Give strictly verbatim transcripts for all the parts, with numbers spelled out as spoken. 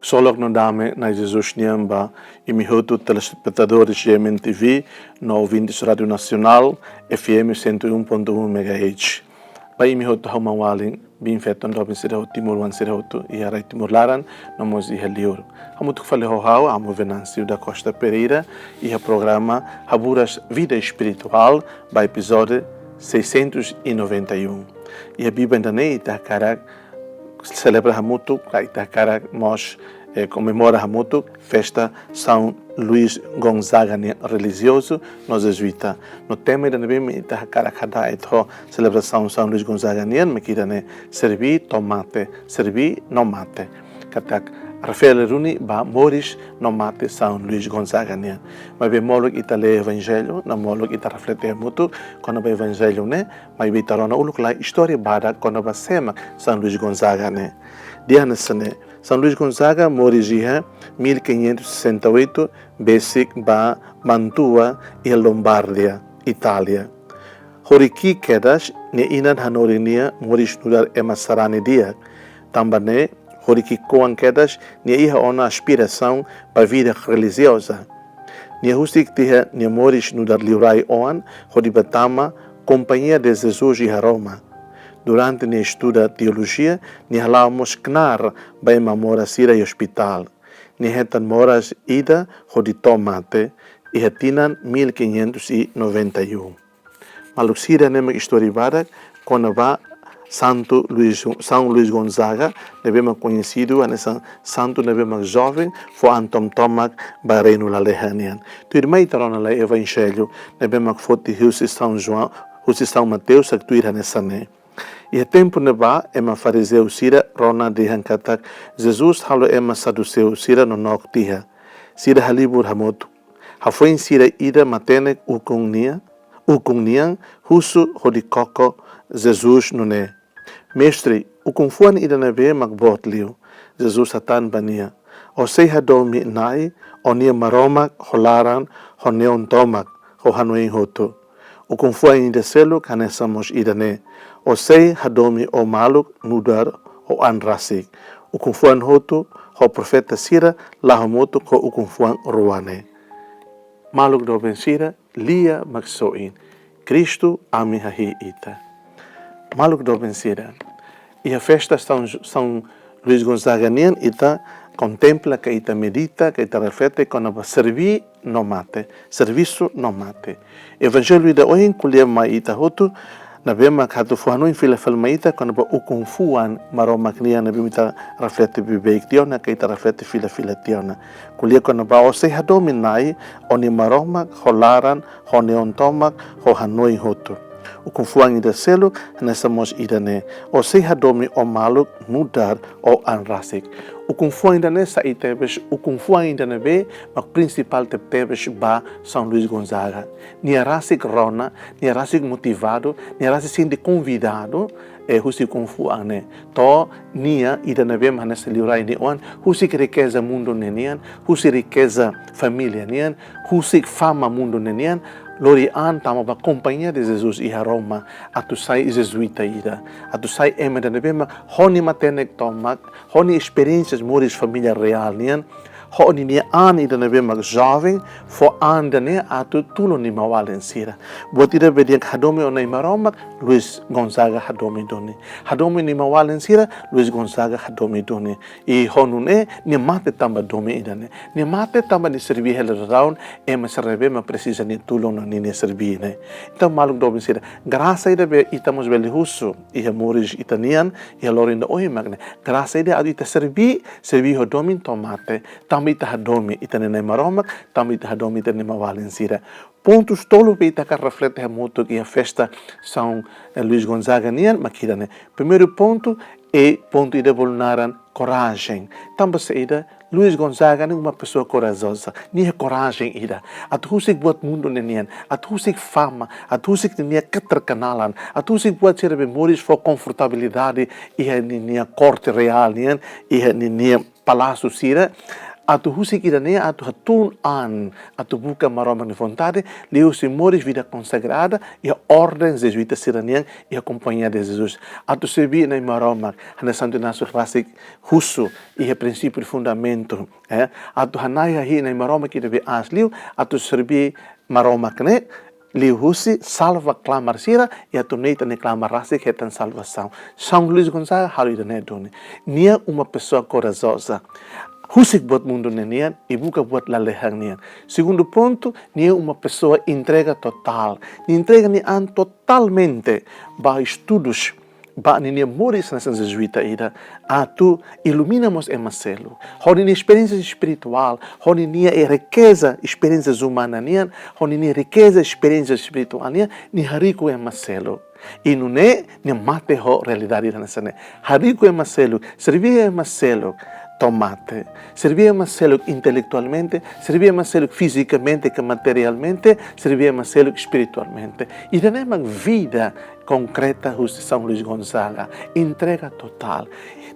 Ksolok no dame Na'i Jesus nian ba imi hotu telespetadores G M N T V no ouvintes Rádio Nasionál F M cento e um ponto um megahertz. Ba imi hotu ha'u maun-alin biin-feton doben sira hotu, timoroan sira hotu iha rai Timor laran no mós iha liur. Hamutuk fali ho ha'u, amu Venâncio da Costa Pereira, iha programa Haburas Vida Espiritual, ba epizódiu seiscentos e noventa e um. Iha biban ida-ne'e ita hakarak selebra hamutuk, ka ita hakarak mós, eh, komemora hamutuk festa São Luís Gonzaga nian, relijiozu no jezuíta. No tema ida ne'ebé mak ita hakarak hada'et ho selebrasaun São Luís Gonzaga nian mak ida-ne'e: serbí to'o mate, serbí no mate. Katak refere duni ba moris no mate São Luís Gonzaga nian. Maibé molok ita lee Evanjellu, no molok ita reflete hamutuk kona-ba Evanjellu ne'e, maibé ita rona uluk lai istória badak kona-ba sé mak São Luís Gonzaga ne'e. Dehan hanesan ne'e: São Luís Gonzaga moris iha mil quinhentos e sessenta e oito, besik ba Mantua, iha Lombardia, Itália. Horiki'ik kedas, nia inan hanorin nia moris nu'udar ema sarani di'ak. Tanba ne'e, horiki'ikoan kedas, nia iha ona aspirasaun ba vida relijioza. Nia husik tiha nia moris nu'udar liurai-oan hodi ba tama Companhia de Jesus iha Roma. Durante nia estuda teolojia, nia hala'o mós knaar ba ema moras sira iha ospitál. Nia hetan moras ida hodi to'o mate iha tinan mil quinhentos e noventa e um. Maluk sira, ne'e mak istória badak kona-ba Santu Luís, São Luís Gonzaga, ne'ebé mak koñesidu hanesan santu ne'ebé mak joven fó an tomak ba reinu lalehan nian. Tuirmai ita rona lai Evanjellu ne'ebé mak foti husi São João, husi São Mateus, sak tuir hanesan ne'e: Iha tempu ne'ebá, ema farizeu sira rona dehan katak Jesus halo ema saduseu sira nonook tiha. Sira halibur hamutuk. Hafoin sira ida matenek ukun nia, ukun nian, husu hodi koko Jesus nune'e: Mestre, ukun-fuan ida ne'ebé mak boot liu? Jesus hatán ba nia: Ó sei hadomi Na'i, ó-nia Maromak, ho laran, ho neon tomak, ho hanoin hotu. Ukun-fuan ida seluk hanesan mós ida-ne'e: Ó sei hadomi ó maluk nu'udar ó an rasik. Ukun-fuan hotu ho profeta sira la'o hamutuk ho ukun-fuan rua ne'e. Maluk doben sira, lia mak soin. Kristu, ami hahi'i ita. Maluk doben sira, iha festa São, São Luís Gonzaga nian ita kontempla, ka ita medita, ka ita reflete kona-ba serbí no mate, servisu no mate. Evanjellu ida ohin ko'alia mai ita hotu, ne'ebé mak atu fó hanoin fila-fila mai ita kona-ba ukun-fuan Maromak nian ne'ebé ita reflete beibeik tiha ona, ka ita reflete fila-fila tiha ona. Ko'alia kona-ba: Ó sei hadomi Na'i, ó-nia Maromak, ho laran, ho neon tomak, ho hanoin hotu. Ukun-fuan ida seluk hanesan mós ida-ne'e: Ó sei hadomi ó maluk nu'udar ó an rasik. Ukun-fuan ida-ne'e saida tebes? Ukun-fuan ida ne'ebé mak prinsipál tebetebes ba São Luís Gonzaga. Nia rasik rona, nia rasik motivadu, nia rasik sente konvidadu, eh, husi ukun-fuan ne'e. To'o nia ida ne'ebé mak hanesan liurai nia oan, husik rikeza mundu ne'e nian, husik rikeza família nian, husik fama mundu ne'e nian, lori an tama ba Companhia de Jesus iha Roma, atu sai jezuíta ida, atu sai ema ida ne'ebé mak ho nia matenek tomak, ho nia esperiénsia moris família reál nian, ho ninia an ida ne'ebé mak joven, fó an ida-ne'e atu tulun nia maun-alin sira. Buat ida be di'ak hadomi ó Na'i Maromak, Luís Gonzaga hadomi duni. Hadomi nia maun-alin sira, Luís Gonzaga hadomi duni. I ho nune'e, nia mate tanba domin ida-ne'e. Nia mate tanba nia serbí hela daudaun ema sira ne'ebé mak presiza nia tulun no ninia serbí ne'e. Entaun, maluk doben sira, grasa ida be ita mós bele husu iha moris ita-nian, iha loron ida ohin mak ne'e. Grasa ida atu ita serbí, serbí ho domin to'o mate. Tanba ita hadomi ita-nia Na'i Maromak, tanba ita hadomi ita-nia maun-alin sira. Pontus tolu be ita hakarak reflete hamutuk iha festa São, eh, Luís Gonzaga nian mak ida-ne'e. Primeiru pontu, i pontu ida bolu naran korajen. Tanba saida? Luís Gonzaga ne'e uma pessoa corajosa. Nia korajen ida. Atu husik buat mundu ne'e nian. Atu husik fama. Atu husik ninia keterkenalan. Atu husik buat sira be moris fó konfortabilidade iha ninia korte reál nian, iha ninia palásiu sira. Atu husik ida-ne'e atu hatún an, atu buka Maromak nia vontade, liuhusi moris vida konsagrada iha orden Jezuíta sira-nian iha Kompañia de Jesus. Atu serbí Nai Maromak, hanesan Santu Inácio rasik husu iha prinsípiu fundamentu, eh, atu hana'i hahi'i Nai Maromak ida be aas liu, atu serbí Maromak ne'e, liuhusi salva klamar sira, i atu nune'e ita-nia klamar rasik hetan salvasaun. São Luís Gonzaga halo ida-ne'e duni. Nia uma pessoa corajosa. Husik buat mundu ne'e nian, i buka buat lalehan nian. Segundu pontu, nia uma pessoa entrega total. Nia entrega nia an totalmente ba estudus, ba ninia moris hanesan Jezuíta ida, atu ilumina mós ema seluk. Ho ninia esperiénsia espirituál, ho ninia, eh, rikeza esperiénsia umana nian, ho ninia rikeza esperiénsia espirituál nian, nia hariku ema seluk. I nune'e, nia mate ho realidade hanesan ne'e. Hariku ema seluk, serbí ema seluk, to'o mate. Serbí ema seluk intelektualmente, serbí ema seluk fizikamente ka materialmente, serbí ema seluk espiritualmente. Ida-ne'e mak vida konkreta husi São Luís Gonzaga, entrega total.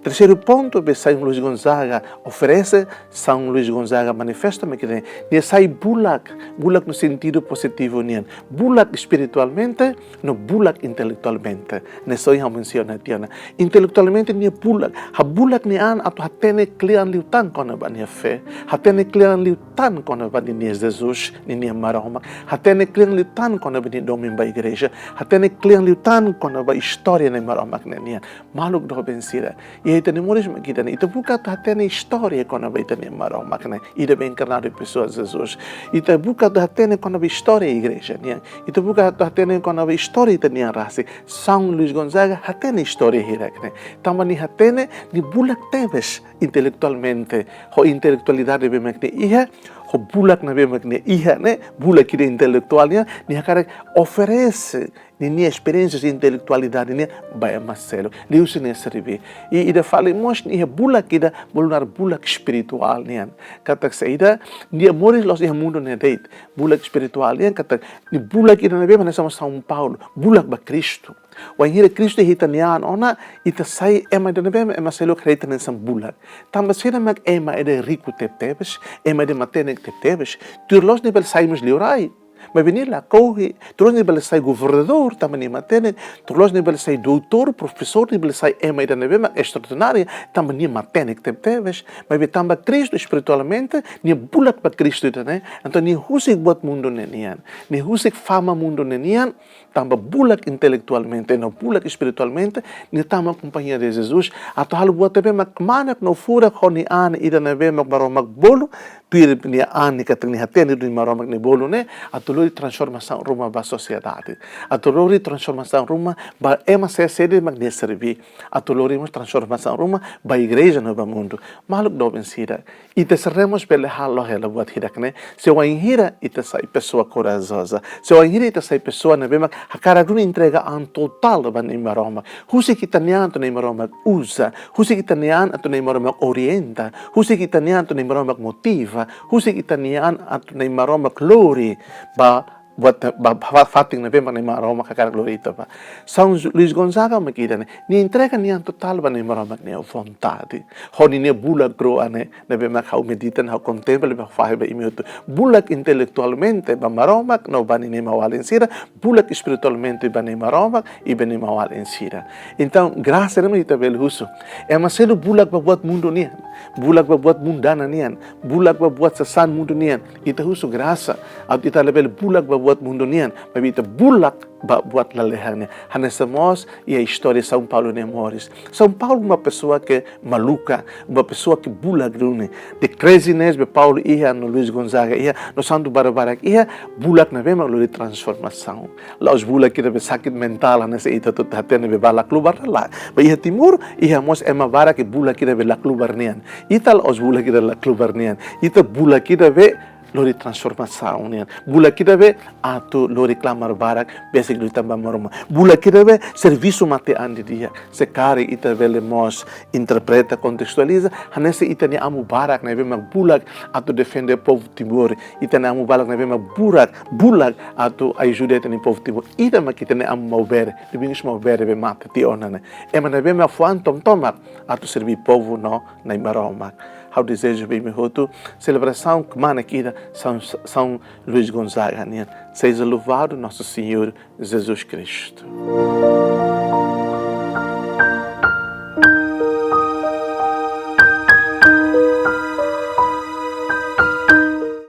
Terseiru pontu be São Luís Gonzaga oferese, São Luís Gonzaga manifesta mak ida-ne'e, nia sai bulak, bulak no sentidu pozitivu nian, bulak espiritualmente, no bulak intelektualmente. Ne'e só ha'u mensiona tiha ona. Intelektualmente nia bulak, ha bulak nia an atu hatene kle'an liután kona-ba nia fé, hatene kle'an liután kona-ba ninia Jesus, ninia Maromak, hatene kle'an liután kona-ba nia domin ba igreja, hatene kle'an liután kona-ba istória Nai Maromak ne'e nian. Maluk doben sira, iha ita-nia moris mak ida-ne'e, ita buka atu hatene istória kona-ba ita-nia Maromak ne'e, ida be enkarnadu iha pesoa Jesus. Ita buka atu hatene kona-ba istória igreja nian, ita buka atu hatene kona-ba istória ita-nia an rasik. São Luís Gonzaga hatene istória hirak ne'e. Tanba nia hatene, nia bulak tebes intelektualmente, ho intelektualidade be mak nia iha, ho bulak ne'ebé mak nia iha ne'e, bulak ida intelektuál nian, nia hakarak oferese ninia esperiénsia intelektualidade nian ba ema seluk, liuhusi nia serbí. I ida fali mós nia iha bulak ida, bolu nu'udar bulak espirituál nian. Katak saida, nia moris la'ós iha mundu ne'e de'it. Bulak espirituál nian, katak nia bulak ida ne'ebé mak hanesan São Paulo, bulak ba Kristu. Wainhira Kristu iha ita-nia an ona, ita sai ema ida ne'ebé mak ema seluk haree ita hanesan bulak. Tanba saida mak ema ida riku tebetebes, ema ida matenek tebetebes, tuir loos nia bele sai mós liurai. Maibé nia lakohi, tuir loos nia bele sai governadór, tanba nia matenek, tuir loos nia bele sai doutór, profesór, nia bele sai ema ida ne'ebé mak estraordináriu, tanba nia matenek tebetebes. Maibé tanba Kristu espiritualmente, nia bulak ba Kristu ida-ne'e, entaun nia husik buat mundu ne'e nian, nia husik fama mundu ne'e nian, tanba bulak intelektualmente, no bulak espiritualmente, nia tama Kompañia de Jesus, atu halo buat ne'ebé mak kmanek no furak ho nia an ida ne'ebé mak Maromak bolu, tuir nia an nia katak nia hatene duni Maromak nia bolu ne'e, atu lori transformasaun ruma ba sosiedade. Atu lori transformasaun ruma ba ema sé-sé de'it mak nia serbí. Atu lori mós transformasaun ruma ba igreja no ba mundu. Maluk doben sira, ita sira mós bele halo hela buat hirak ne'e, se wainhira ita sai pesoa korajoza, se wainhira ita sai pesoa ne'ebé mak hakarak duni entrega an totál ba Nai Maromak. Husik ita-nia an atu Nai Maromak uza, husik ita-nia an atu Nai Maromak orienta, husik ita-nia an atu Nai Maromak motiva, husik ita-nia an atu Nai Maromak lori ba buat ba, ba fatin ne'ebé mak Nai Maromak hakarak lori ita ba. São Luís Gonzaga mak ida-ne'e, nia entrega nia an totál ba Nai Maromak nia vontade. Ho ninia bulak rua ne'e, ne'ebé mak ha'u medita, ha'u kontempla, ne'ebé fahe ba imi hotu. Bulak intelektualmente ba Maromak no ba ninia maun-alin sira, bulak espiritualmente ba Nai Maromak i ba ninia maun-alin sira. Entaun, grasa ne'e mak ita bele husu. Ema seluk bulak ba buat mundu nian, bulak ba buat mundana nian, bulak ba buat sasán mundu nian. Ita husu grasa, atu ita labele bulak ba buat mundu nian, maibé ita bulak ba buat lalehan nian. Hanesan mós iha istória São Paulo nia moris. São Paulo uma pessoa ke maluka, uma pessoa ke bulak duni. The craziness be Paulo iha, no Luís Gonzaga iha, no santu barak-barak iha, bulak ne'ebé mak lori transformasaun. La'ós bulak ida be sakit mentál, hanesan ita hotu hatene be bá la klubar, lae. Ba iha Timor, iha mós ema barak ke bulak ida be la klubar nian. Ita la'ós bulak ida la klubar nian. Ita bulak ida be lori transformasaun nian. Bulak ida be atu lori klamar barak, besik liután ba Maromak. Bulak ida be servisu mate an didi'ak. Se karik ita bele mós interpreta, kontestualiza, hanesan ita-nia amu barak ne'ebé mak bulak atu defende povu Timor. Ita-nia amu barak ne'ebé mak bulak, bulak atu ajuda ita-nia povu Timor. Ida mak ita-nia amu Maubere, Domingos Maubere be mate tiha ona ne'e. Ema ne'ebé mak fó an tomak-tomak atu serbí povu no Nai Maromak. Ha'u dezeja ba imi hotu selebrasaun kmanek ida São, São Luís Gonzaga nian. Seja louvado nosso Senhor Jesus Cristo.